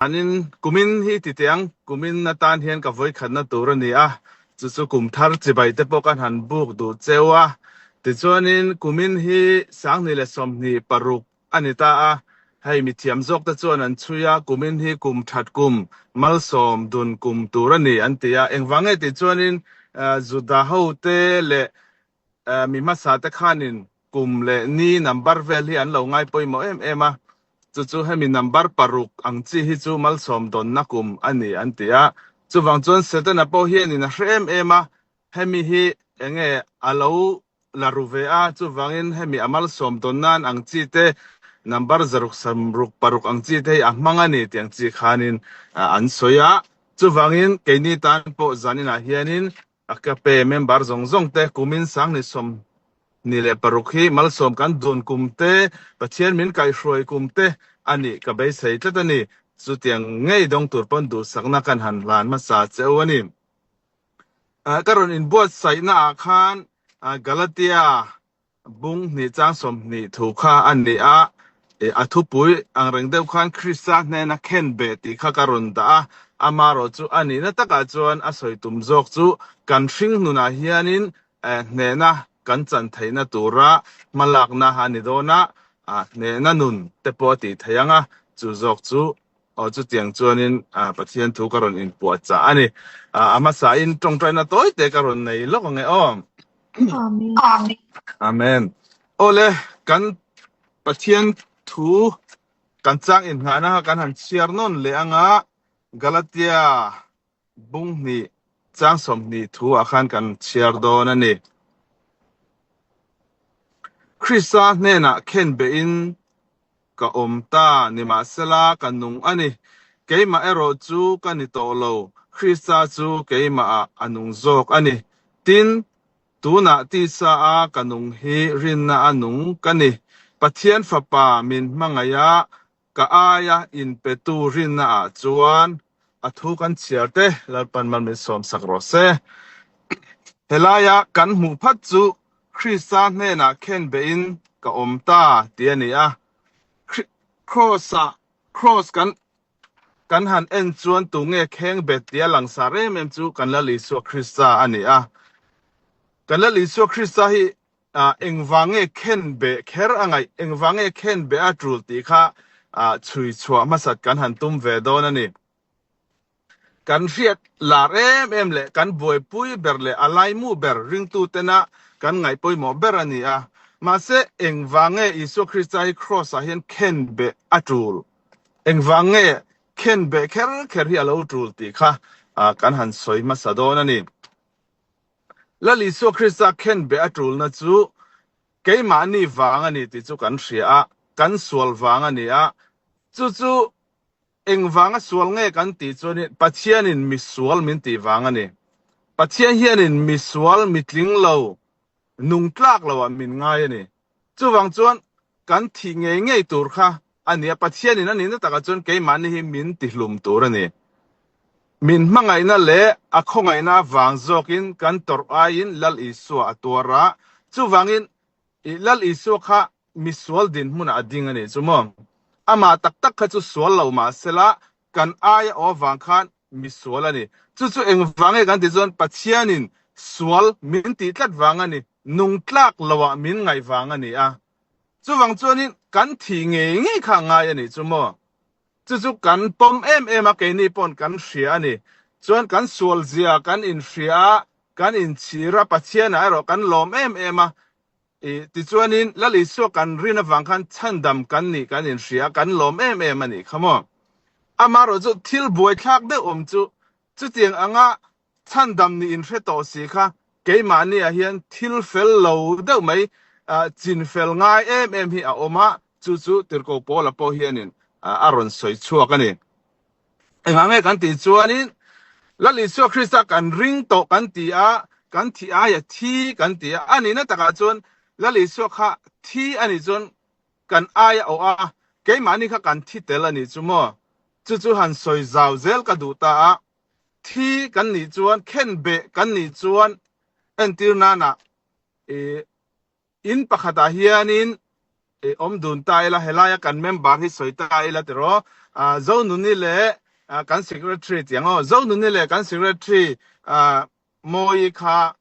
Anin kumin hi ti teh ang, kumin atan hian ka vawikhatna tur a ni a, chu chu kum thar chibai te pawh kan han buk duh cheu a. Tichuanin kumin hi 2026 a ni ta a, hei mithiam zawk te chuan an chhui a, kumin hi kum that kum, malsawm dun kum tur a ni an ti a. Engvang nge tih chuanin Juda ho te leh Mi hmasa te khanin kum leh ni number vel hi an lo ngai pawimawh em em a, chu chu hemi number paruk ang chi hi chu malsawm dawnna kum a ni an ti a. Chuvang chuan Setana pawh hianin a hre em em a, hemi hi enge a lo la ru ve a, chuvangin hemi a malsawm dawn nan ang chi te number zaruk samruk paruk ang chi te hi a hmang a ni tih ang chi khanin an sawi a. Chuvangin keini tan pawh zaninah hianin Agape member zawng zawng te kumin 2026 hi malsawm kan dun kum te, Pathian min kaihhruai kum te a nih ka beisei tlat a ni. Chutiang ngei dawng tur pawn duhsakna kan han hlan hmasa che u a ni. Ka rawn inbuatsaihna ah khan Galatia Bung hnih chang 20 thu kha a ni a, a thupui angreng deuh khan Krista hnena khen beh tih kha ka rawn dah a, amarawh chu a nihna takah chuan a sawi tum zawk chu kan hring hnunah hianin hnehna kan chan theihna tura hmalakna a ni dawn a, hnehna nun te pawh a tih theih ang a, chu zawk chu Aw chutiang chuanin Pathian thu ka rawn inpuahchah a ni. A hmasain tawngtaina tawi te ka rawn nei lawk ang e aw. Amen. Amen. Awle, kan Pathian thu kan chang innghahna kha kan han chhiar nawn leh anga Galatia bung hnih chang 20 thu ah khan kan chhiar dawn a ni. Krista hnenah khenbehin Ka awm ta, nimahsela ka nung a ni. Keimah erawh chu ka ni tawh lo, Krista chu keimahah a nung zawk a ni. Tin, tunah tisa a ka nung hi rinna a nung ka ni. Pathian Fapa min hmangaih a, ka aia inpetu rinna ah chuan a thu kan chhiar te Lalpan mal min sawm sak rawh se. Helaia kan hmuh phat chu Krista hnenah khenbehin ka awm ta tih a ni a. Kraws-ah kraws kan kan han en chuan tunge khengbet tia langsar em em chu kan Lal Isua Krista a ni a. Kan Lal Isua Krista hi engvang nge khenbeh kher a ngaih, engvang nge khenbeh a tul tih kha chhui chhuah hmasat kan han tum ve dawn a ni. Kan hriat lar em em leh kan buaipui ber leh a laimu ber ringtu tena kan ngaih pawimawh ber a ni a. Mahse, engvang nge Isua Krista hi Kraws-ah hian khenbeh a tul? Engvang nge khenbeh kher kher hi a lo tul tih kha kan han sawi hmasa dawn a ni. Lal Isua Krista khenbeh a tulna chu keimahni vang a ni tih chu kan hria a, kan sual vang a ni a. Chu chu Engvanga sual nge kan tih chuanin Pathianin mi sual min tih vang a ni. Pathian hianin mi sual, mi tling lo, nung tlak loah min ngai a ni. Chuvang chuan kan thih ngei ngei tur kha a ni a, Pathianin a nihna takah chuan keimahni hi min tihlum tur a ni. Min hmangaihna leh a khawngaihna avang zawkin kan tawrh aiin Lal Isua a tuar a, chuvangin I Lal Isua kha misual dinhmunah a ding a nih chu maw? Amah tak tak kha chu sual lo mah sela, kan aia aw avang khan misual a ni. Chu chu engvang nge kan tih chuan Pathianin sual min tih tlat vang a ni, nung tlak loah min ngaih vang a ni a. Chuvang chuanin kan thih ngei ngei kha a ngai a nih chu maw? Chu chu kan pawm em em a, keini paw'n kan hria a ni. Chuan kan sual zia kan inhria a, kan inchhir a, Pathianah erawh kan lawm em em a. I tichuanin Lal Isua kan rin avang khan chhandam kan nih kan inhria a, kan lawm em em a nih kha maw. Amaherawh chu thil buaithlak deuh awm chu chutiang anga Chhandam nih in hre tawh si kha keimahni ah hian thil fel lo deuh mai chin fel ngai em em hi a awm a, chu chu Tirhkoh Paula pawh hianin a rawn sawi chhuak a ni. Engah nge kan tih chuanin Lal Isua Krista kan ring tawh kan ti a, kan thih aia thi kan ti a, a nihna takah chuan Lal Isua kha thi a nih chuan kan aia awh a, keimahni kha kan thi tel a nih chu maw? Chu chu han sawi zau zel ka duh ta a. Thi kan nih chuan, khenbeh kan nih chuan entir nana i in pakhatah hianin i awm dun ta ila, helaia kan member hi sawi ta ila tiraw? Zonuni leh kan secretary tih ang aw, Zonuni leh kan secretary Mawii kha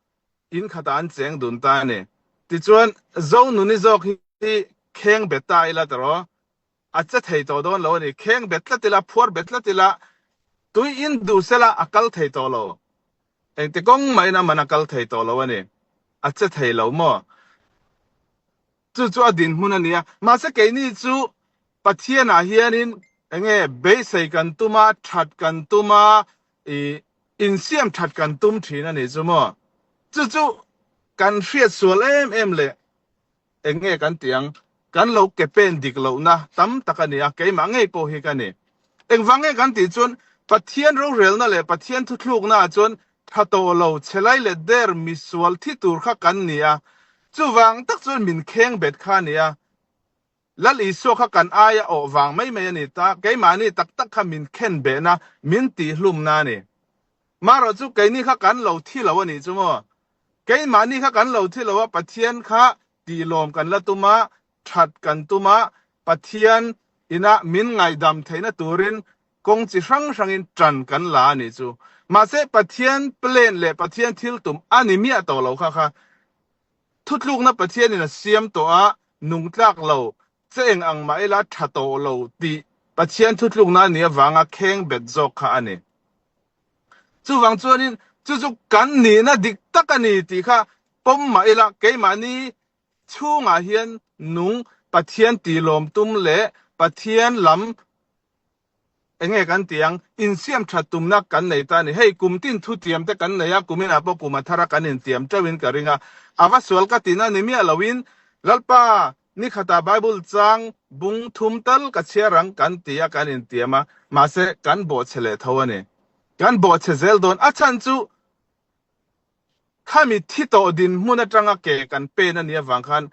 in khatah an cheng dun ta a ni. Tichuan, Zonuni zawk hi kheng bet ta ila tawh, a che thei tawh dawn lo a ni. Kheng bet tlat ila, phuar bet tlat ila, tui in duh sela a kal thei tawh lo. Engti kawng mahin a man a kal thei tawh lo a ni. A che thei lo maw? Chu chu a dinhmun a ni a. Mahse keini chu Pathianah hianin enge beisei kan tum a, that kan tum a, i insiam that kan tum thin a ni chu maw? Chu chu kan hriat sual em em leh Eng nge kan tih ang? Kan lo ke pen dik lohna tam tak a ni a, keimah ngei pawh hi ka ni. Engvang nge kan tih chuan Pathian rorelna leh Pathian thuthlukna ah chuan tha tawh lo, chhelai leh der misual thi tur kha kan ni a, chuvang tak chuan min kheng bet kha a ni a. Lal Isua kha kan aia awh vang mai mai a ni ta, keimahni tak tak kha min khen behna, min tihhlumna a ni. Marawh chu keini kha kan lo thi lo a nih chu maw? Keimahni kha kan lo thi lo a, Pathian kha tihlawm kan la tum a, that kan tum a, Pathian ina min ngaihdam theihna turin kawng chi hrang hrangin tan kan la a nih chu. Mahse Pathian plan leh Pathian thil tum a ni miah tawh lo kha kha. Thutlukna Pathianin a siam tawh a, nung tlak lo, che eng ang mah ila tha tawh lo tih Pathian thutlukna a nih avanga kheng bet zawk kha a ni. Chuvang chuanin chu chu kan nihna dik tak a ni tih kha pawm mah ila keimahni chhungah hian nung Pathian tihlawm tum leh Pathian lam Eng nge kan tih ang? Insiam that tumna kan nei ta a ni. Hei kum tin thu tiam te kan nei a, kum inah pawh kum a thar a kan intiam teuhin ka ring a. A va sual ka tihna ni miah loin Lalpa ni khatah Bible chang bung thum tal ka chhiar ang kan ti a kan intiam a, mahse kan bawhchhe leh tho a ni. Kan bawhchhe zel dawn. A chhan chu Khami thi tawh dinhmun atanga ke kan pen a nih avang khan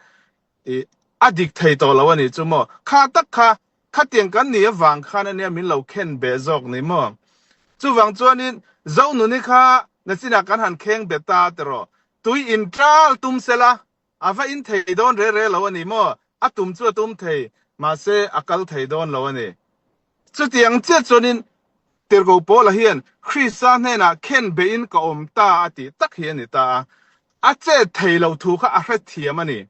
i a dik thei tawh lo a nih chu maw? Kha tak kha khatiang kan nih avang khan ania min lo khen beh zawk ni maw? Chuvang chuanin Zonuni kha nachinah kan han kheng bet ta a tiraw? Tui in ṭal tum sela A va in thei dawn re re lo a ni maw? A tum chu a tum thei, mahse a kal thei dawn lo a ni. Chutiang chiah chuanin Tirhkoh Paula hian Krista hnenah khen beihin ka awm ta a tih tak hi a ni ta a. A chet thei lo thu kha a hrethiam a ni.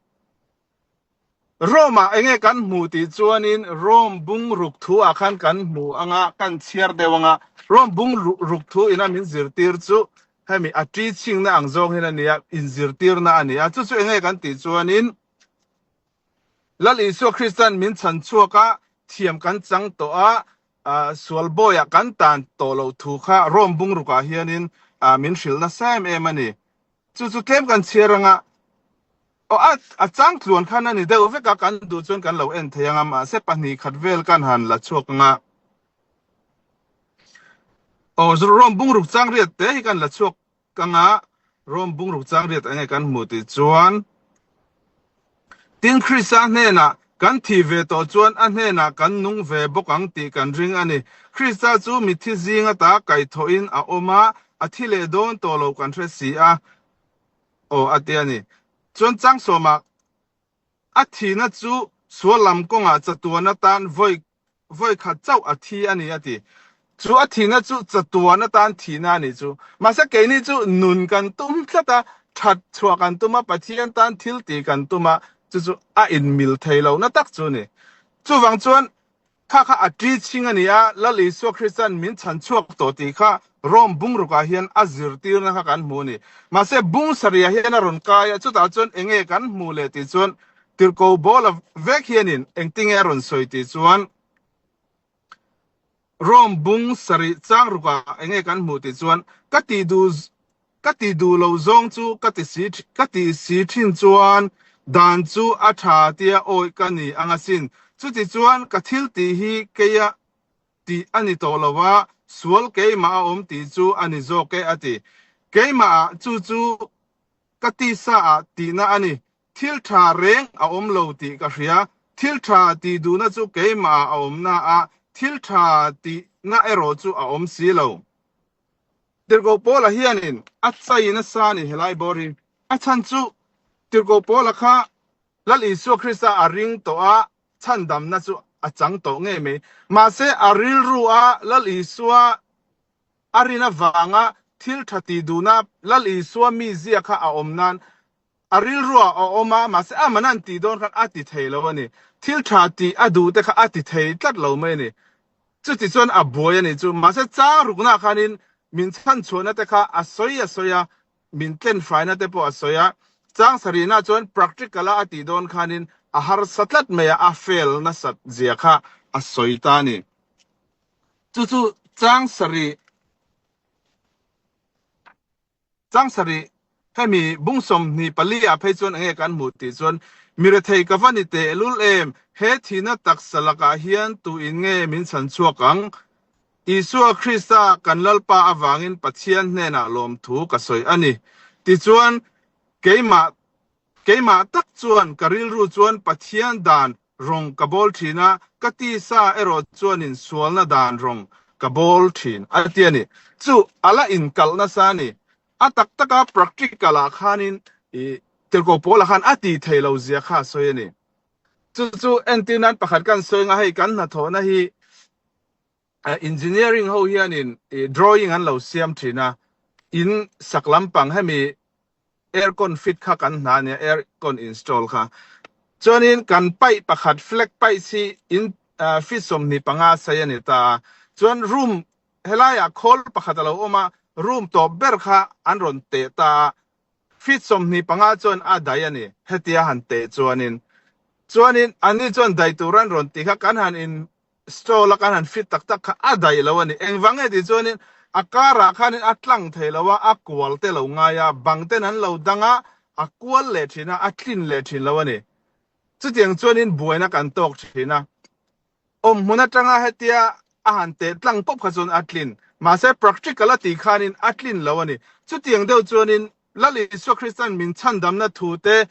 Rome-ah enge kan hmuh tih chuanin Rome bung ruk thu ah khan kan hmu anga, kan chhiar deuh anga, Rome bung ruk thu ina min zirtir chu Hemi a teaching-na ang zawng hian a ni a, inzirtirna a ni a. Chu chu enge kan tih chuanin Lal Isua Krista'n min chhan chhuak a, thiam kan chang tawh a, sual bawiah kan tan tawh loh thu kha Rome bungrukah hianin min hrilh nasa em em a ni. Chu chu tlem kan chhiar anga, aw a a chang tluan khan a ni deuh vek a, kan duh chuan kan lo en thei anga, mahse pahnih khat vel kan han la chhuak anga. Aw Rome bungruk chang riat te hi kan la chhuak kang a, Rome bungruk chang riat enge kan hmuh tih chuan Tin Krista hnenah kan thih ve tawh chuan a hnenah kan nung ve bawk ang tih kan ring a ni. Krista chu mitthi zing ata kaihthawhin a awm a, a thi leh dawn tawh lo kan hre si a, aw a ti a ni. Chuan chang sawmah A thihna chu sual lam kawngah chatuan atan vawi vawi khat chauh a thi a ni a ti. Chu a thihna chu chatuan atan thihna a nih chu. Mahse keini chu nun kan tum tlat a, that chhuah kan tum a, Pathian tan thil tih kan tum a, chu chu a inmil thei lohna tak chu a ni. Chuvang chuan Kha kha a ṭi chhing a ni a, Lal Isua Krista'n min chhan chhuak tawh tih kha Rome bungrukah hian a zirtirna kha kan hmu a ni. Mahse, bung sarihah hian a rawn kai a, chutah chuan enge kan hmuh leh tih chuan Tirhkoh Paula vek hianin engtinge a rawn sawi tih chuan Rome bung sarih changrukah enge kan hmuh tih chuan ka tih duh Ka ti duh lo zawng chu ka ti si ka ti si thin chuan dan chu a tha tia awih ka ni ang asin. Chuti chuan ka thil tih hi keia tih a ni tawh lo a, sual keimah a awm tih chu a ni zawk e a ti. Keimah ah chu chu ka tisa ah tihna a ni. Thil tha reng a awm lo tih ka hria. Thil tha tih duhna chu keimah ah a awm na a, thil tha tihna erawh chu a awm si lo. Tirhkoh Paula hianin a chai nasa a ni helai bawr hi. A chhan chu Tirhkoh Paula kha Lal Isua Krista a ring tawh a, chhandamna chu a chang tawh ngei mai. Mahse, a rilru a Lal Isua a rin avanga thil tha tih duhna Lal Isua mizia kha a awm nan a rilruah a awm a, mahse a man an tih dawn khan a ti thei lo a ni. Thil tha tih a duh te kha a ti thei tlat lo mai a ni. Chuti chuan a buai a nih chu. Mahse chang rukna khanin min chhanchhuahna te kha a sawi a sawi a, min tlenfaina te pawh a sawi a. Chang sarihna chuan practical a a tih dawn khanin a harsa tlat mai a, a fail nasat zia kha a sawi ta a ni. Chu chu chang sarih. Chang sarih, hemi bung 24 ah phei chuan enge kan hmuh tih chuan, Mi rethei ka va ni tehlul em, he thihna taksa lakah hian tu in nge min chhan chhuak ang? Isua Krista kan Lalpa avangin Pathian hnenah lawmthu ka sawi a ni. Tichuan, keimah Keimah tak chuan ka rilru chuan Pathian dan rawng ka bawl thin a, ka tisa erawh chuanin sualna dan rawng ka bawl thin a ti a ni. Chu a la inkalh nasa a ni. A tak taka practical ah khanin i Tirhkoh Paula khan a tih theih lo zia kha a sawi a ni. Chu chu entir nan pakhat kan sawi anga hei kan hnathawhna hi engineering ho hianin drawing an lo siam thin a, in sak lampang hemi aircon fit kha kan hna ania aircon install kha chuanin kan pipe pakhat flag pipe hi in feet 25 sei a ni ta a, chuan room helaiah khawl pakhat a lo awm a, room tawp ber kha an rawn teh ta a, feet 25 chuan a dai a ni hetia han teh chuanin chuanin anni chuan dai tur an rawn tih kha kan han in Stall a kan han fit tak tak kha a daih lo a ni. Engvang nge tih chuanin a karah khanin a tlang thei lo a, a kual te lo ngai a, bang ten an lo dang a, a kual leh thin a, a tlin leh thin lo a ni. Chutiang chuanin buaina kan tawk thin a. Awmhmun atanga hetia a han teh tlang pawp kha chuan a tlin. Mahse practical a tih khanin a tlin lo a ni. Chutiang deuh chuanin Lal Isua Krista'n min chhandamna thu te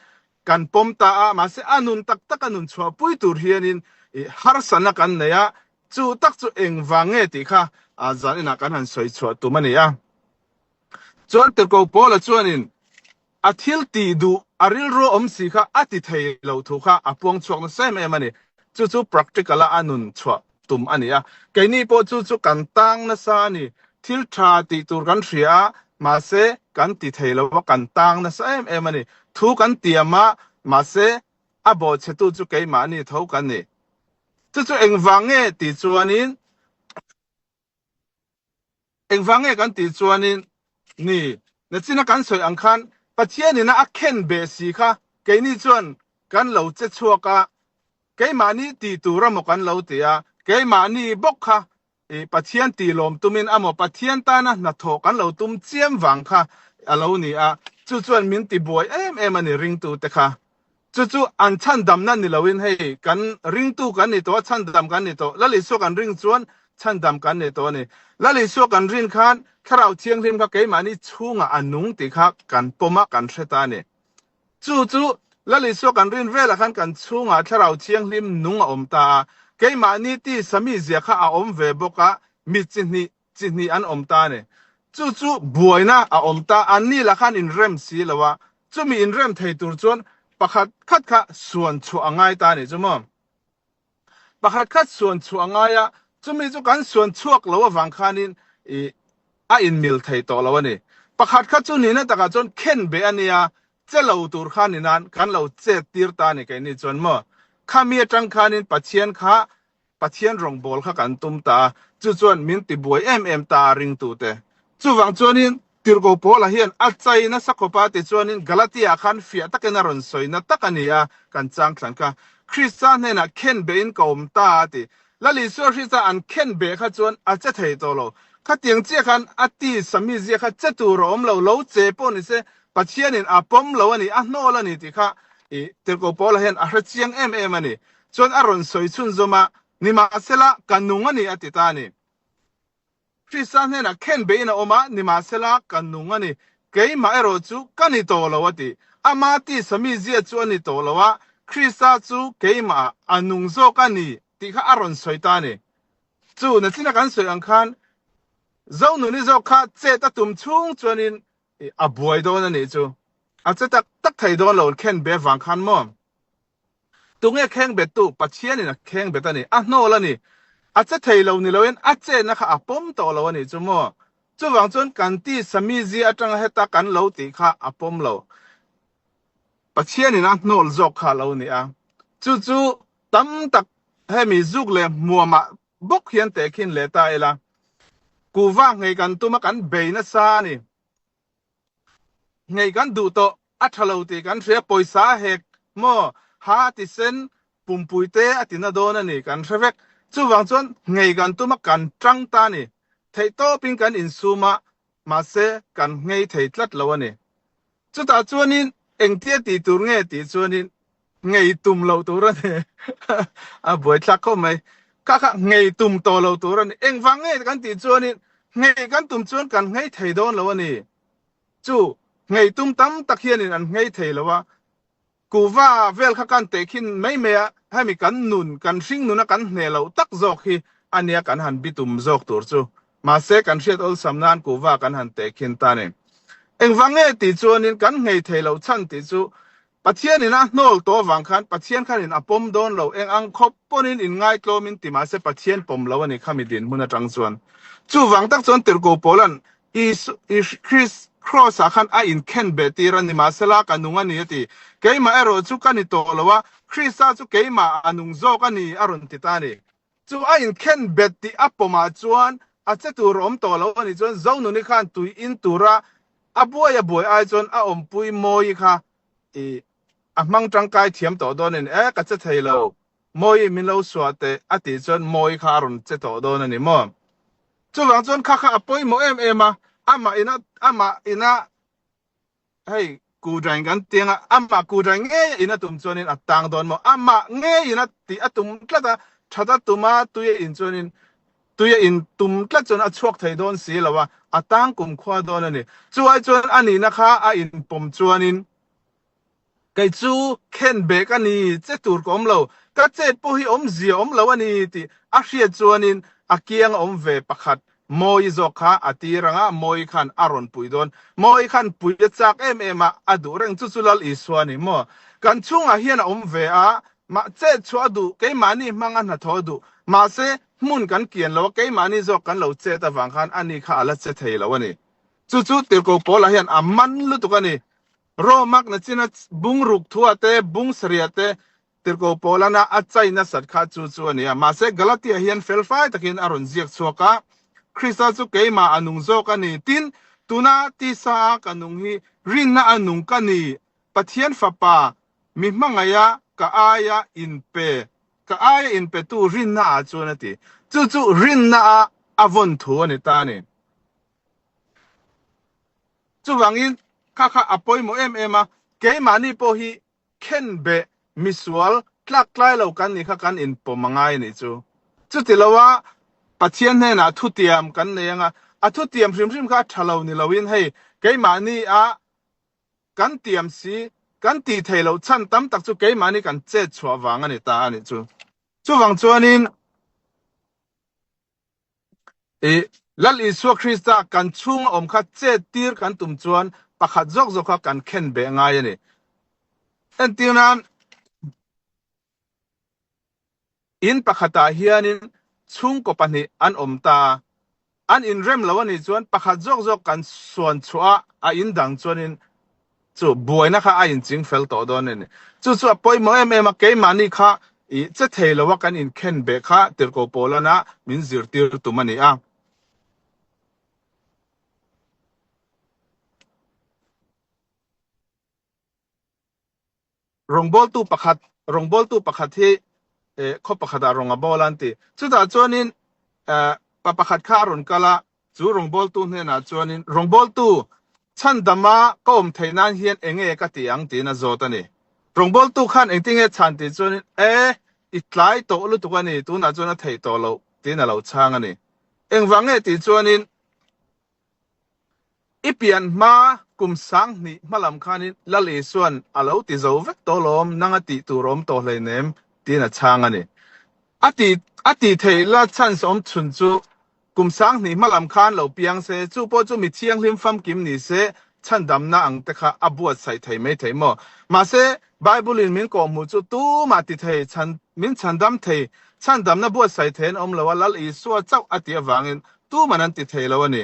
kan pawm ta a, mahse a nun tak tak a nun chhuahpui tur hianin harsatna kan nei a, chu tak chu engvang nge tih kha zan inah kan han sawi chhuah tum a ni a. Chuan Tirhkoh Paula chuanin a thil tih duh a rilru awm si kha a ti thei lo thu kha a puang chhuak nasa em em a ni. Chu chu practical a a nun chhuah tum a ni a. Keini pawh chu chu kan tang nasa a ni. Thil tha tih tur kan hria a, mahse kan ti thei lo a, kan tang nasa em em a ni. Thu kan tiam a, mahse a bawhchhetu chu keimahni tho kan ni. Chu chu engvang nge tih chuanin Engvang nge kan tih chuanin ni, nachina kan sawi ang khan Pathianina a khen beh si kha keini chuan kan lo che chhuak a, keimahni tih tur amaw kan lo ti a, keimahni bawk kha i Pathian tih lawm tumin amaw Pathian tana hnathawh kan lo tum chiam vang kha a lo ni a, chu chuan min ti buai em em a ni ringtute kha. Chu chu an chhandamna ni loin hei kan ringtu kan ni tawh a, chhandam kan ni tawh. Lal Isua kan ring chuan chhandam kan ni tawh a ni. Lal Isua kan rin khan Thlarau Thianghlim kha keimahni chhungah a nung tih kha kan pawm a, kan hre ta a ni. Chu chu Lal Isua kan rin velah khan kan chhungah Thlarau Thianghlim nung a awm ta a, keimahni tisa mizia kha a awm ve bawk a, mi chi hnih chi hnih an awm ta a ni. Chu chu buaina a awm ta, anni lah khan inrem si lo a, chumi inrem thei tur chuan pakhat khat kha suan chhuah a ngai ta a nih chu maw? Pakhat khat suan chhuah a ngai a, chumi chu kan suan chhuak lo avang khanin i a inmil thei tawh lo a ni. Pakhat khat chu nihna takah chuan khen beh a nia, che lo tur kha ni nan kan lo chet tir ta a ni keini chuan maw? Khami atang khanin Pathian kha Pathian rawngbâwl kha kan tum ta a, chu chuan min tibuai em em ta a ringtute. Chuvang chuanin Tirhkoh Paula hian a chai nasa khawp a, tichuanin Galatia-ah khan fiah takin a rawn sawi na tak a ni a, kan chang thlan kha. Krista hnenah khen behin ka awm ta a ti. Lal Isua Krista an khen beh kha chuan a che thei tawh lo. Khatiang chiah khan a ti samizia kha che tur a awm lo, lo che pawh ni se Pathianin a pawm lo a ni, a hnawl a ni tih kha Tirhkoh Paula hian a hre chiang em em a ni. Chuan a rawn sawi chhunzawm a, Nimahsela, ka nung a ni, a ti ta a ni. Krista hnenah khen beiin a awm a, Nimahsela, ka nung a ni, keimah erawh chu ka ni tawh lo, a ti. Ama tisa mizia chu a ni tawh lo a, Krista chu keimahah a nung zawk a ni, tih kha a rawn sawi ta a ni. Chu nachina kan sawi ang khan, Zonuni zawk kha chet a tum chhung chuanin a buai dawn a nih chu. A che tak tak thei dawn lo, khen be vang khan maw? Tunge khengbettu? Pathianin a khengbet a ni. A hnawl a ni. A che thei lo ni loin a chenna kha a pawm tawh lo a nih chu maw? Chuvang chuan kan tisa mizia atanga heta kan lo tih kha a pawm lo. Pathianin a hnawl zawk kha a lo ni a. Chu chu tam tak hemi zuk leh hmuamah bawk hian tehkhin leh ta ila. Kuhva nghei kan tum a kan bei nasa a ni. Nghei kan duh tawh a tha lo tih kan hria, pawisa a hek maw, ha a ti sen, pumpui te a ti na dawn a ni kan hre vek. Chuvang chuan nghei kan tum a kan tang ta a ni. Theihtawpin kan insum a, mahse kan nghei thei tlat lo a ni. Chutah chuanin engtia tih tur nge tih chuanin nghei tum loh tur a ni. A buaithlak khawp mai. Kha kha nghei tum tawh lo tur a ni. Engvang nge kan tih chuanin nghei kan tum chuan kan nghei thei dawn lo a ni. Chu nghei tum tam tak hianin an nghei thei lo a. Kuhva vel kha kan tehkhin mai mai a, hemi kan nun, kan hring nuna kan hneh loh tak zawk hi a nia kan han bitum zawk tur chu. Mahse kan hriat awlsam nan kuhva kan han tehkhin ta a ni. Engvang nge tih chuanin kan nghei thei loh chhan tih chu Pathianin a hnawl tawh avang khan Pathian khanin a pawm dawn lo, eng ang khawp pawnin inngaitlawmin ti mahse Pathian pawm lo a ni khami dinhmun atang chuan. Chuvang tak chuan Tirhkoh Paula'n Isu, Christ, Kraws-ah khan a inkhen beh tir a, nimahsela ka nung a ni a ti. Keimah erawh chu ka ni tawh lo a, Krista chu keimah a nung zawk a ni a rawn ti ta a ni. Chu a inkhen bet tih a pawmah chuan a che tur a awm tawh lo a nih chuan Zonuni khan tui in tura a buai a buai ai chuan a awmpui Mawi kha i a hmang tangkai thiam tawh dawn a ni. E, ka che thei lo, Mawi min lo suah teh a tih chuan Mawi kha a rawn che tawh dawn a ni maw? Chuvang chuan kha kha a pawimawh em em a, amah ina amah ina hei kudrain kan tiang a, amah kudrain ngei a in a tum chuanin a tang dawn maw? Amah ngeiin a tih a tum tlat a, that a tum a, tui a in chuanin tui a in tum tlat chuan a chhuak thei dawn si lo a, a tang kumkhua dawn a ni. Chu ai chuan a nihna kha a inpawm chuanin Kei chu khen bek a ni, che tur ka awm lo, ka chet pawh hi awmzia awm lo a ni tih a hriat chuanin a kiang a awm ve pakhat Mawi zawk kha a tir ang a, Mawi khan a rawn pui dawn. Mawi khan pui a chak em em a, a duh reng chu chu Lal Isua a ni maw? Kan chhungah hian a awm ve a, mah chet chhuah a duh, keimahni hmanga hnathawh a duh, mahse hmun kan kian lo a, keimahni zawk kan lo chet avang khan ani kha a la che thei lo a ni. Chu chu Tirhkoh Paula hian a man lutuk a ni. Romak nachina bungruk thuah te, bung sarih te Tirhkoh Paulana a chai nasat kha chu chu a ni a. Mahse, Galatia hian felfai takin a rawn ziak chhuak a, Krista chu keimah a nung zawk a ni. Tin, tuna tisa a ka nung hi rinna a nung ka ni, Pathian Fapa, mi hmangaiha ka aia inpe, ka aia inpetu rinna ah chuan a ti. Chu chu rinna a a vawn thu a ni ta a ni. Chuvangin kha kha a pawimawh em em a, keimahni pawh hi khen beh misual tlak tlai lo kan nih kha kan inpawm a ngai a nih chu. Chuti loa Pathian hnenah thutiam kan nei anga, a thutiam hrim hrim kha a tha lo ni loin hei keimahni a kan tiam si, kan tih theih loh chhan tam tak chu keimahni kan chet chhuah vang a ni ta a nih chu. Chuvang chuanin. I Lal Isua Krista kan chhunga awm kha chet tir kan tum chuan pakhat zawk zawk kha kan khen beh ngai a ni. Entir nan, in pakhatah hianin chhungkaw pahnih an awm ta a, an inrem lo a nih chuan pakhat zawk zawk kan suan chhuah a, a indang chuanin Chu buaina kha a inching fel tawh dawn a ni. Chu chu a pawimawh em em a, keimahni kha i che thei lo a kan inkhen beh kha Tirhkoh Paulana min zirtir tum a ni a. Rawngbawltu pakhat, Rawngbawltu pakhat hi khaw pakhatah rawng a bawl a an ti. Chutah chuanin pa pakhat kha a rawn kal a, chu rawngbawltu hnenah chuanin, Rawngbawltu, chhandama ka awm theih nan hian eng nge ka ti ang? tiin a zawt a ni. Rawngbawltu khan engtin nge chhan tih chuanin, E, i tlai tawh lutuk a ni, tunah chuan a theih tawh loh, tiin a lo chhang a ni. Engvang nge tih chuanin, I pian hma kum 2000 hmalam khanin Lal Isuan a lo ti zo vek tawh lawm, nang a tih tur awm tawh hleinem, tiin a chhang a ni. A ti a tih theih la chance awm chhun chu kum 2000 hmalam khan lo piang se, chu pawh chu mi thianghlim famkim ni se. Chhandamna ang te kha a buatsaih thei mai thei maw? Mahse, Bible-in min kawhhmuh chu tumah ti thei, chhan, min chhandam thei, chhandamna buatsaih thei an awm lo a, Lal Isua chauh a tih avangin tuman an ti thei lo a ni.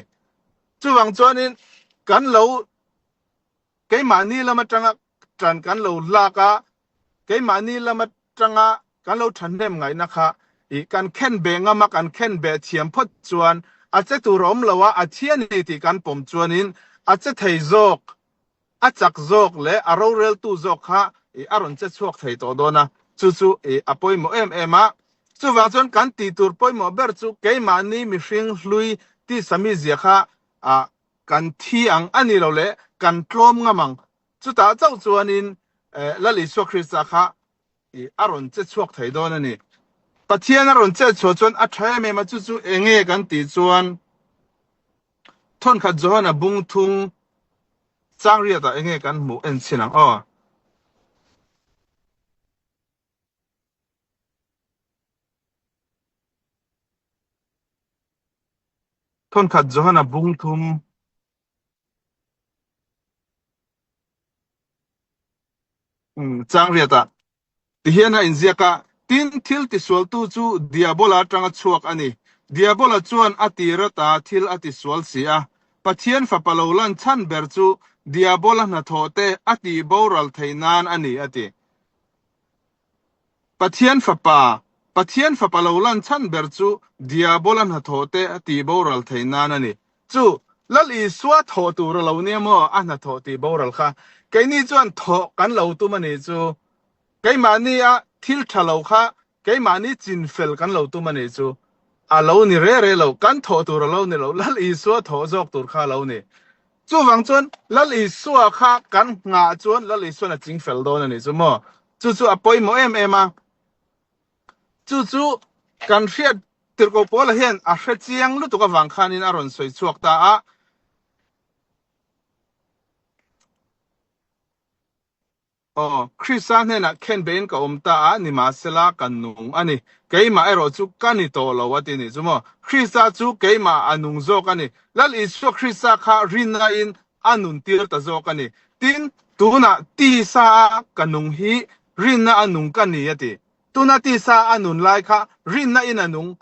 Chuvang chuanin kan lo keimahni lam atanga tan kan lo lak a, keimahni lam atanga kan lo thahnem ngaihna kha i kan khen beh ngam a, kan khen beh thiam phawt chuan a che tur a awm lo a, a thi a ni tih kan pawm chuanin a che thei zawk, a chak zawk leh a roreltu zawk kha i a rawn che chhuak thei tawh dawn a, chu chu i a pawimawh em em a. Chuvang chuan kan tih tur pawimawh ber chu keimahni mihring hlui tisa mizia kha a kan thi ang a ni lo leh kan tlawm ngam ang. Chutah chauh chuanin Lal Isua Krista kha a rawn che chhuak thei dawn a ni. Pathian a rawn chet chhuah chuan a tha em em a, chu chu enge kan tih chuan Thawnkhat Johana bung thung changriatah enge kan hmuh en chhin ang aw. Thawnkhat Johana bung thum. Changriatah tihian a inziak a, Tin, thil tisualtu chu Diabola atanga chhuak a ni. Diabola chuan a tir ata thil a tisual si a. Pathian Fapa lo lan chhan ber chu Diabola hnathawhte a tihboral theih nan a ni, a ti. Pathian Fapa, Pathian Fapa lo lan chhan ber chu Diabola hnathawhte a tihboral theih nan a ni. Chu, Lal Isua thawh tur a lo nia maw a hnathawh tihboral kha? Keini chuan thawh kan lo tum a nih chu. Keimahni a thil tha lo kha keimahni chinfel kan lo tum a nih chu. A lo ni re re lo, kan thawh tur a lo ni lo, Lal Isua thawh zawk tur kha a lo ni. Chuvang chuan Lal Isua kha kan nghah chuan Lal Isuan a chingfel dawn a nih chu maw? Chu chu a pawimawh em em a. Chu chu kan hriat Tirhkoh Paula hian a hre chiang lutuk avang khanin a rawn sawi chhuak ta a. Aw, Krista hnenah khenbeiin ka awm ta a, nimahsela ka nung a ni. Keimah erawh chu ka ni tawh lo a ti nih chu maw? Krista chu keimah a nung zawk a ni. Lal Isua Krista kha rinnain a nuntir ta zawk a ni. Tin, tunah tisa a ka nung hi rinna a nung ka ni a ti. Tuna tisa a nun lai kha rinna in a nung.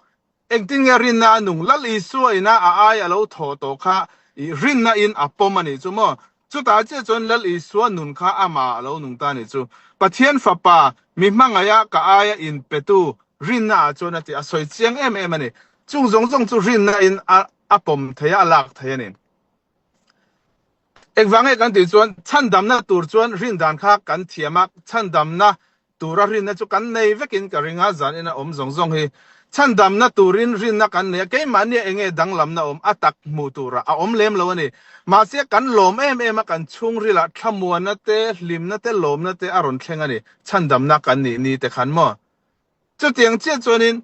Engtin nge rinna a nung? Lal Isua ina a ai a lo thawh tawh kha i rinna in a pawm a nih chu maw? Chutah chiah chuan Lal Isua nun kha amah a lo nung ta a nih chu. Pathian Fapa, mi hmangaiha ka aia in petu rinna ah chuan a ti a sawi chiang em em a ni. Chung zawng zawng chu rinna in a a pawm thei a, a lak thei a ni. Engvang nge kan tih chuan chhandamna tur chuan rindan kha kan thiam a, chhandamna tura rinna chu kan nei vekin ka ring a, zan ina awm zawng zawng hi chhandamna turin rinna kan nei a, keimahnia enge danglamna awm a tak hmuh turah a awm lem lo a ni. Mahse kan lawm em em a, kan chhungrilah thlamuanna te, hlimna te, lawmna te a rawn thleng a ni, chhandamna kan nih ni te khan maw? Chutiang chiah chuanin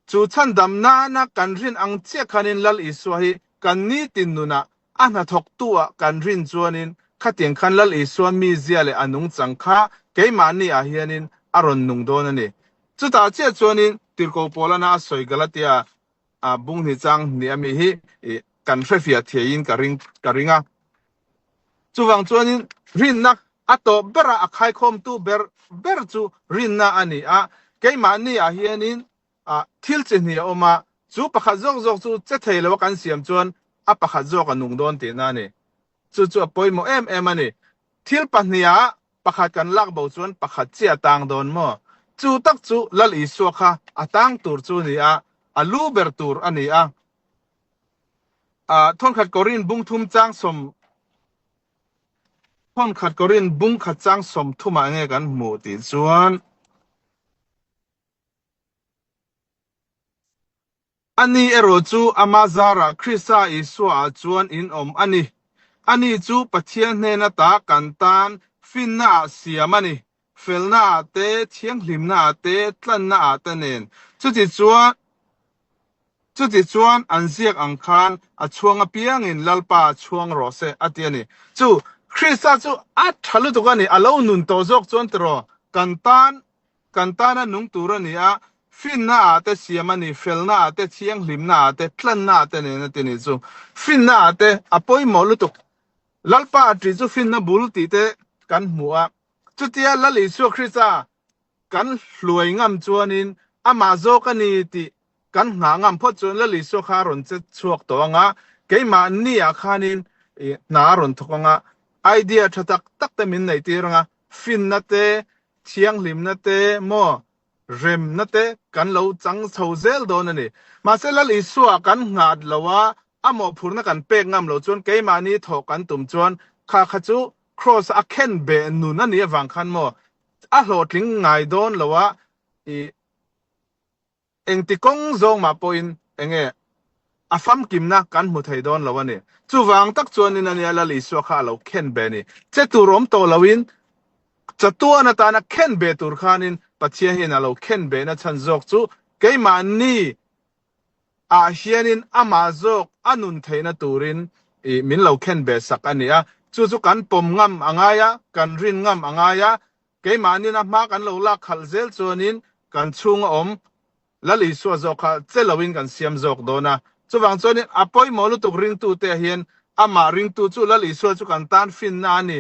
Chu chhandam nana kan rin ang chiah khanin Lal Isua hi kan nitin nunah a hnathawktu ah kan rin chuanin khatiang khan Lal Isua mizia leh a nungchang kha keimahni ah hianin a rawn nung dawn a ni. Chutah chiah chuanin Tirhkoh Paulana a sawi Galatia ah bunghnih chang hnih ami hi kan hrefiah theiin ka ring ka ring a. Chuvang chuanin rinna a tawp bera a khaikhawmtu ber ber chu rinna a ni a, keimahni ah hianin thil chi hnih a awm a, chu pakhat zawk zawk chu che thei lo a kan siam chuan a pakhat zawk a nung dawn tihna a ni. Chu chu a pawimawh em em a ni. Thil pahniha pakhat kan lak bo chuan pakhat chiah a tang dawn maw? Chu tak chu Lal Isua kha a tang tur chu a ni a, a lu ber tur a ni a. Thawnkhat Korin bung thum chang sawm Thawnkhat Korin bung khat chang sawm thumah nge kan hmuh tih chuan Ani erawh chu ama zarah Krista Isua-ah chuan in awm a ni. Ani chu Pathian hnen ata kan tan finnaah siam a ni, felnaah te, thianghlimnaah te, tlannaah te nen. Chutichuan Chutichuan an ziak ang khan a chhuang apiangin Lalpa a chhuang rawh se a ti a ni. Chu Krista chu a tha lutuk a ni, a lo nun tawh zawk chuan tiraw kan tan kan tana nung tur a ni a, finna ah te siam a ni, felna ah te, thianghlimna ah te, tlanna ah te nen a ti ni chu. Finna ah te a pawimawh lutuk. Lalpa ṭih chu finna bul tih te kan hmu a. Chutia Lal Isua Krista kan hluai ngam chuanin amah zawk a ni tih kan nghah ngam phawt chuan Lal Isua kha a rawn che chhuak tawh ang a, keimahni ah khanin hna a rawn thawk ang a, idea tha tak tak te min neih tir ang a, finna te, thianghlimna te maw remna te kan lo chang chho zel dawn a ni. Mahse Lal Isua kan nghat lo a, a mawhphurhna kan pek ngam lo chuan keimahni thawh kan tum chuan kha kha chu Kraws a khen beh nun a nih avang khan maw a hlawhtling ngai dawn lo a, i engti kawng zawng mah pawhin enge a famkimna kan hmu thei dawn lo a ni. Chuvang tak chuanin a nia Lal Isua kha a lo khen beh a ni. Che tur awm tawh loin chatuan atana khen beh tur khanin Pathian hian a lo khen behna chhan zawk chu keimahni ah hianin amah zawk a nun theihna turin i min lo khen beh sak a ni a. Chu chu kan pawm ngam a ngai a, kan rin ngam a ngai a, keimahnin a hma kan lo lak khalh zel chuanin kan chhunga awm Lal Isua zawk kha che loin kan siam zawk dawn a. Chuvang chuanin a pawimawh lutuk ringtute ah hian amah ringtu chu Lal Isua chu kan tan finna a ni.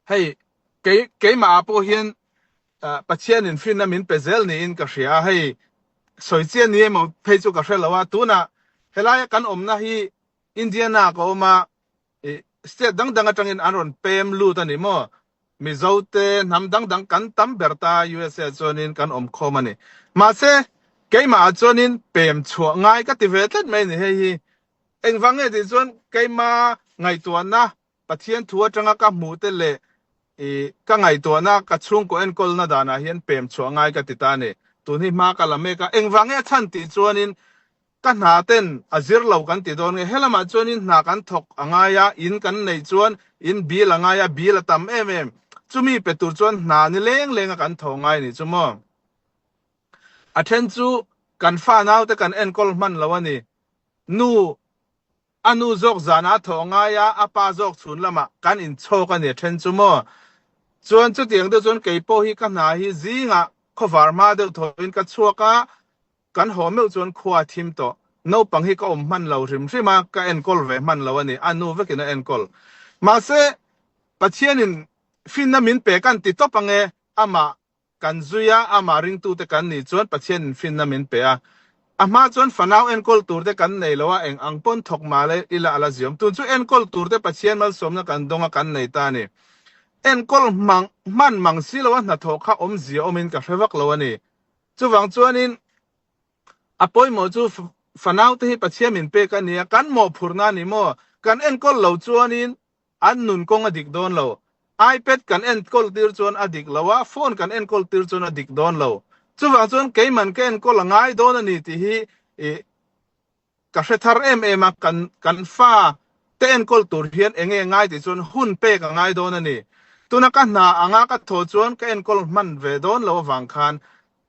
Hei kei keimah ah pawh hian Pathianin finna min pe zel niin ka hria a, hei sawi chian ni emaw phei chu ka hre lo a, tunah helaia kan awmna hi Indiana ah ka awm a, state dang dang atangin an rawn pem lut a ni maw? Mizo te hnam dang dang kan tam ber ta USA chuanin kan awm khawm a ni. Mahse keimah ah chuanin pem chhuah ngai ka ti ve tlat mai a ni hei hi. Engvang nge tih chuan keima ngaihtuahna Pathian thu atanga ka hmuh te leh i ka ngaihtuahna ka chhungkaw enkawlna danah hian pem chhuah ngai ka ti ta a ni. Tun hi hma ka la mek a, engvang nge a chhan tih chuanin ka hna ten a zir lo kan ti dawn nge helamah chuanin hna kan thawk a ngai a, in kan neih chuan in bill a ngai a, bill a tam em em. Chumi pe tur chuan hna ni leng leng a kan thawh ngai a nih chu maw. A then chu kan fa naute kan enkawl hman lo a ni. Nu A nu zawk zanah a thawh ngai a, a pa zawk chhun lamah kan inchhawk a ni a then chu maw? Chuan chutiang deuh chuan kei pawh hi ka hna hi zingah khawvar hma deuh thawhin ka chhuak a, kan haw meuh chuan khua a thim tawh. Naupang hi ka awm hman lo hrim hrim a, ka enkawl ve hman lo a ni, a nu vekin a enkawl. Mahse, Pathianin finna min pe kan ti tawp ange, amah Kan zui a, amah ringtute kan nih chuan Pathianin finna min pe a. A hma chuan fanau enkawl turte kan nei lo a, eng ang pawn thawk mah le ila a la ziawm. Tun chu enkawl turte Pathian malsawmna kan dawng a, kan nei ta a ni. Enkawl hmang hman mang si lo a hnathawh kha awmzia awmin ka hre vak lo a ni. Chuvang chuanin a pawimawh chu fanaute hi Pathian min pek a ni a, kan mawhphurhna a ni maw? Kan enkawl lo chuanin An nun kawng a dik dawn lo. iPad kan enkawl tir chuan a dik lo a, phone kan enkawl tir chuan a dik dawn lo. Chuvang chuan keiman ka enkawl a ngai dawn a ni tih hi i ka hre thar em em a, kan kan fa te enkawl tur hian eng nge ngai tih chuan hun pek a ngai dawn a ni. Tuna ka hna anga ka thaw chuan ka enkawl hman ve dawn lo avang khan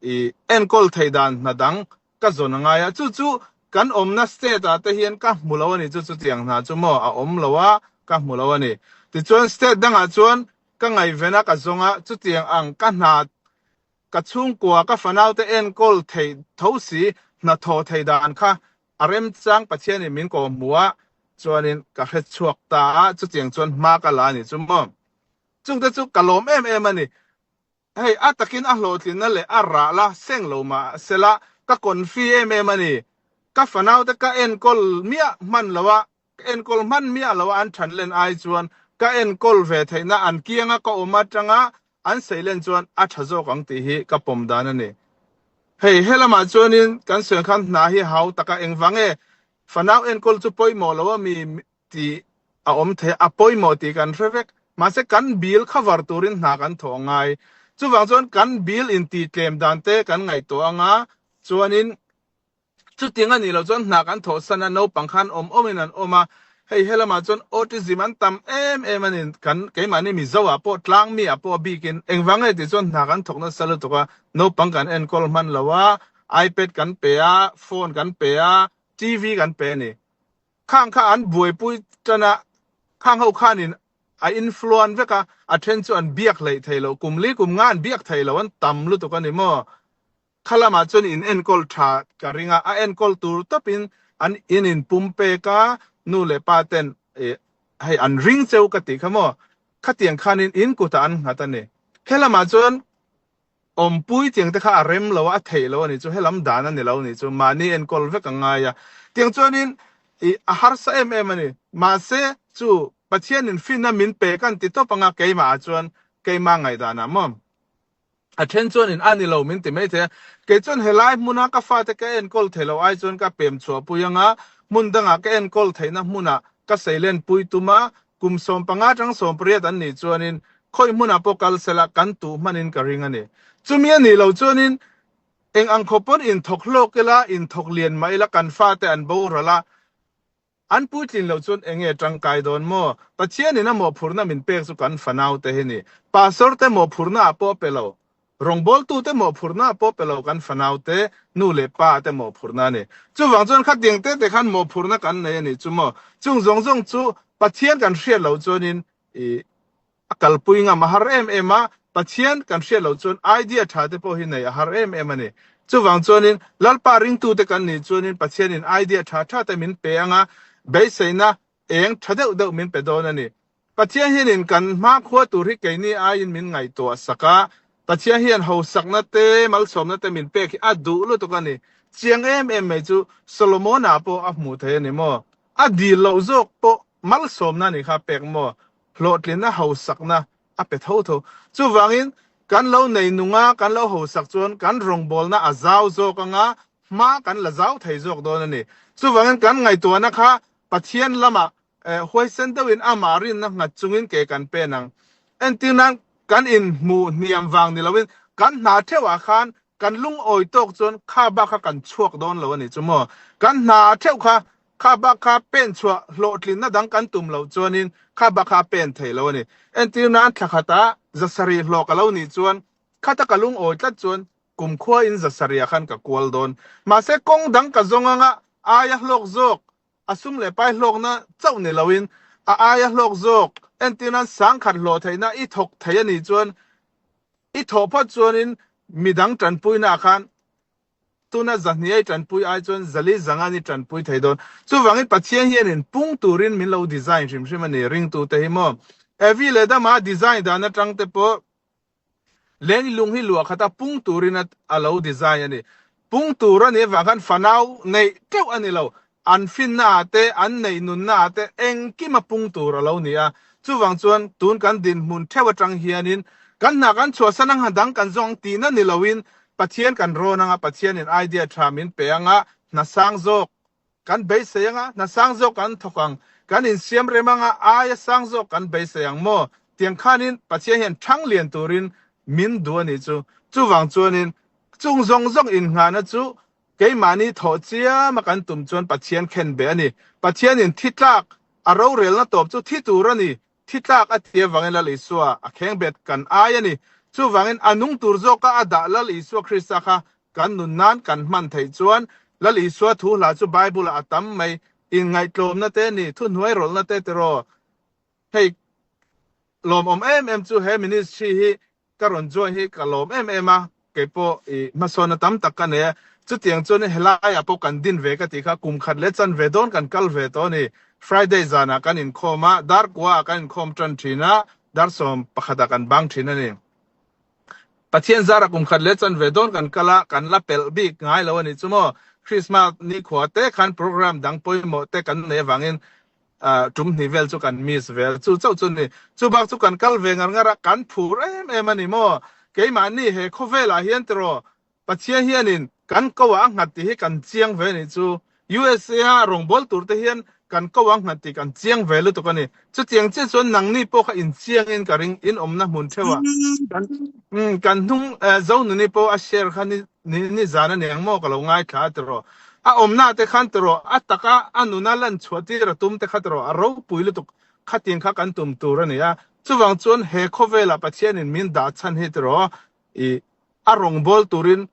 i enkawl theih dan hna dang ka zawn a ngai a, chu chu kan awmna state ah te hian ka hmu lo a ni, chu chutiang hna chu maw a awm lo a, ka hmu lo a ni. Tichuan state dangah chuan ka ngaihven a, ka zawng a, chutiang ang ka hna, ka chhungkua, ka fanau te enkawl theih tho si, hna thawh theih dan kha a remchang Pathianin min kawh hmu a, chuanin ka hre chhuak ta a, chutiang chuan hma ka la a ni chu maw. Chungte chu ka lawm em em a ni. Hei, a takin a hlawhtlinna leh a rah la seng lo mah sela ka confi em em a ni. Ka fanaute ka enkawl miah hman lo a, ka enkawl hman miah lo a an than len ai chuan ka enkawl ve theihna an kianga ka awm atanga an sei len chuan a tha zawk ang tih hi ka pawm dan a ni. Hei, helamah chuanin kan sawi ang khan hna hi hau taka engvang e fanau enkawl chu pawimawh lo a mi tih a awm thei a, a pawimawh tih kan hre vek. Mahse kan bill cover turin hna kan thawh a ngai. Chuvang chuan kan bill intih tlem dan te kan ngaihtuah anga chuanin chutiang a nih loh chuan hna kan thawh san a, naupang khan awm awmin an awm a, hei helamah chuan autism an tam em em a ni. Kan keimahni Mizo ah pawh tlang mi ah pawh a bikin engvang nge tih chuan hna kan thawk nasa lutuk a, naupang kan enkawl hman lo a, ipad kan pe a, phone kan pe a, TV kan pe a ni. Khang kha an buaipui tan a, khang ho khanin a influan vek a, a then chu an biak hleih thei lo, kum li kum nga an biak thei lo, an tam lutuk a ni maw? Kha lamah chuan in enkawl tha ka ring a, a enkawl tur tawpin an in in pum pek a, nu leh pa ten ih. Hei an ring cheu ka tih kha maw? Khatiang khanin in kutah an nghat a ni. Helamah chuan awmpui tiang te kha a rem lo a, a theih lo a nih chu, helam dan a ni lo a nih chu, mahni enkawl vek a ngai a. Tiang chuanin i a harsa em em a ni. Mahse chu Pathianin finna min pe kan ti tawp anga keimahah chuan keimah ngaihdanah maw? A then chuanin a ni lo min ti mai thei a, kei chuan helai hmuna ka fate ka enkawl thei loh ai chuan ka pem chhuahpui anga hmun dangah ka enkawl theihna hmunah ka seilenpui tum a, kum 15 atang 18 an nih chuanin khawi hmunah pawh kal sela kan tuh hmanin ka ring a ni. Chumi a nih loh chuanin eng ang khawp pawn inthawk hlawk ila, inthawk lian mah ila kan fate an boral a, An puitlin loh chuan enge tangkai dawn maw? Pathianin a mawhphurhna min pek chu kan fanau te hi ni. Pastor te mawhphurhna ah pawh pe lo. Rawngbawltu te mawhphurhna ah pawh pe lo kan fanau te, nu leh pa te mawhphurhna a ni. Chuvang chuan khatiang te te khan mawhphurhna kan nei a nih chu maw? Chung zawng zawng chu Pathian kan hriat loh chuanin i A kalpui ngam a har em em a, Pathian kan hriat loh chuan idea tha te pawh hi neih a har em em a ni. Chuvang chuanin Lalpa ringtute kan nih chuanin Pathianin idea tha tha te min pe anga beiseina eng tha deuh deuh min pe dawn a ni. Pathian hianin kan hmakhua tur hi keini aiin min ngaihtuah sak a, Pathian hian hausakna te malsawmna te min pek hi a duh lutuk a ni. Chiang em em mai chu Solomona pawh a hmuh thei a ni maw? A dil loh zawk pawh malsawmna a nih kha pek maw? hlawhtlinna hausakna a pe tho tho. Chuvangin, kan lo nei nung a, kan lo hausak chuan kan rawngbawlna a zau zawk anga hma kan la zau thei zawk dawn a ni. Chuvangin kan ngaihtuahna kha Pathian lamah huaisen deuhin amah rinna nghat chungin ke kan pen ang. Entir nan kan inhmuh hniam vang ni loin kan hna theuhah khan kan lungawi tawk chuan kha bak kha kan chhuak dawn lo a ni chu maw? Kan hna theuh kha Kha bak kha pen chhuah hlawhtlinna dang kan tum loh chuanin kha bak kha a pen thei lo a ni. Entir nan thla khatah zasarih hlawh ka lo nih chuan khata ka lungawi tlat chuan kumkhua in zasarihah khan ka kual dawn. Mahse kawng dang ka zawng anga aia hlawk zawk, a sum leh pai hlawkna chauh ni loin a aia hlawk zawk, entir nan sangkhat hlawh theihna i thawk thei a nih chuan i thawh phawt chuanin midang tanpuinaah khan Tuna zahniai tanpui ai chuan zali zanga ni tanpui thei dawn. Chuvangin Pathian hianin pung turin min lo design hrim hrim a ni ringtute hi maw. Evi leh Adama design dan atang te pawh leng lung hi luah khata pung turin a lo design a ni. Pung tur a nih avang khan fanau neih teuh a ni lo. An finna ah te, an neih nunna ah te engkim a pung tur a lo ni a. Chuvang chuan tun kan dinhmun theuh atang hianin kan hna kan chhuahsan ang dang kan zawng ang tihna ni loin Pathian kan rawn anga Pathianin idea tha min pe anga hna sang zawk kan beisei anga hna sang zawk kan thawk ang, kan insiam rem anga aia sang zawk kan beisei ang maw? Tiang khanin Pathian hian thang lian turin min duh a nih chu. Chuvang chuanin chung zawng zawng innghahna chu Keimahni thawh chiama kan tum chuan Pathian khen be a ni. Pathianin thi tlak a rorelna tawp chu thi tur a ni. Thi tlak a ti avangin Lal Isua a kheng bet kan ai a ni. Chuvangin a nung tur zawka a dah Lal Isua Krista kha kan nun nan kan hman theih chuan Lal Isua thu hla chu Bible-ah a tam mai. Inngaihtlawmna te ni, thuhnuai rawlhna te tiraw? Hei lawmawm em em chu he ministry hi Ka rawn join hi ka lawm em em a, kei pawh i hmasawnna tam tak ka nei a, chutiang chuan helaiah pawh kan din ve ka tih kha kum khat leh chan ve dawn kan kal ve tawh a ni. Friday zanah kan inkhawm a, dar kuaah kan inkhawm tan thin a, dar 11 ah kan bang thin a ni. Pathian zarah kum khat leh chan ve dawn kan kal a, kan la pelh bik ngai lo a nih chu maw. Christmas nikhua te khan program dang pawimawh te kan nei avangin Tum hnih vel chu kan miss vel chu chauh chu ni. Chu bak chu kan kal ve ngar ngar a, kan phur em em a ni maw? Keimahni he khawvelah hian tiraw Pathian hianin kan ko ah a nghat tih hi kan chiang ve nih chu. USA a rawngbâwl tur te hian kan ko ah a nghat tih kan chiang ve lutuk a ni. Chutiang chiah chuan nangni pawh kha inchiangin ka ring in awmna hmun theuhah kan kan hnung Zonuni pawh a share kha ni Ni ni zan a ni ang maw ka lo ngaithla a tiraw? A awmna te khan tiraw a taka a nuna lan chhuah tir a tum te kha tiraw a ropui lutuk khatin kha kan tum tur a ni a. Chuvang chuan he khawvelah Pathianin min dah chhan hi tiraw i a rawngbâwl turin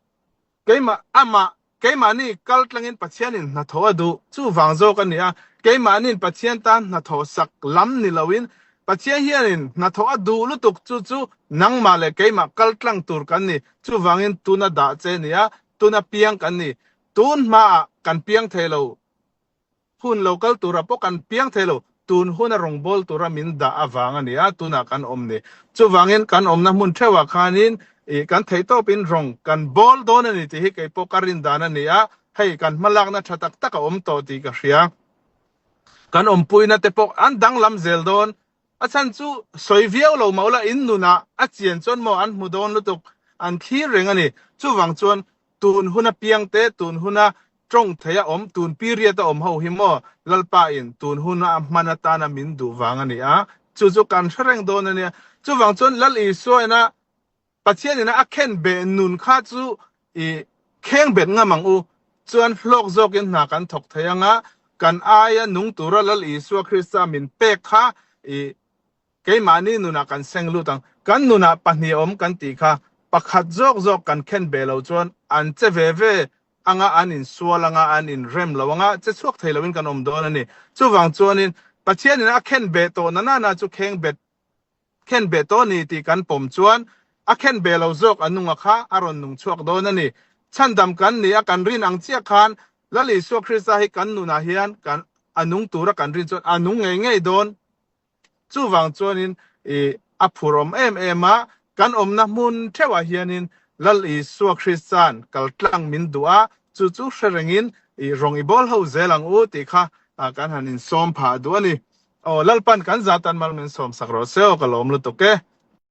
keimah amah keimahni kal tlangin Pathianin hnathawh a duh chuvang zawk a ni a. Keimahniin Pathian tan hnathawh sak lam ni loin Pathian hianin hnathawh a duh lutuk chu chu nangmah leh keimah kal tlang tur kan ni. Chuvangin tuna dah che nia, tuna piang kan ni. Tun hmaah kan piang thei lo, hun lo kal turah pawh kan piang thei lo. Tun huna rawngbâwl tura min dah avang a ni a, tunah kan awm ni. Chuvangin kan awmna hmun theuhah khanin ih kan theihtawpin rawng kan bâwl dawn a ni tih hi kei pawh ka rin dan a ni a, hei kan hmalakna tha tak tak a awm tawh tih ka hria. Kan awmpuina te pawh an danglam zel dawn. A chhan chu sawi viau lo mah ula in nunah a chian chuan maw an hmu dawn lutuk, an thlir reng a ni. Chuvang chuan Tun huna piangte, tun huna tawng thei a awm, tun period a awm ho hi maw Lalpa in tun huna hman atana min duh vang a ni a, chu chu kan hre reng dawn a nia. Chuvang chuan Lal Isua ina Pathian ina a khen beh nun kha chu i kheng bet ngam ang u, chuan hlawk zawkin hna kan thawk thei anga, kan aia nung tura Lal Isua Krista min pek kha i Keimahni nunah kan seng lut ang. Kan nunah pahnih awm kan tih kha pakhat zawk zawk kan khen ve lo chuan an che ve ve anga an insual anga an inrem lo anga che chhuak thei loin kan awm dawn a ni. Chuvang chuanin Pathianin a khen beh tawh na nana chu kheng bet khen beh tawh a ni tih kan pawm chuan a khen beh lo zawk a nunga kha a rawn nung chhuak dawn a ni. Chhandam kan ni a kan rin ang chiah khan Lal Isua Krista hi kan nunah hian kan a nung tura kan rin chuan a nung ngei ngei dawn. Chuvang chuanin i a phurawm em em a, kan awmna hmun theuhah hianin Lal Isua Krista'n kaltlang min duh a, chu chu hre rengin i rawng i bawl ho zel ang u tih kha kan han insawm phah duh a ni. Aw Lalpan kan zatan mal min sawm sak rawh se aw ka lawm lutuk e.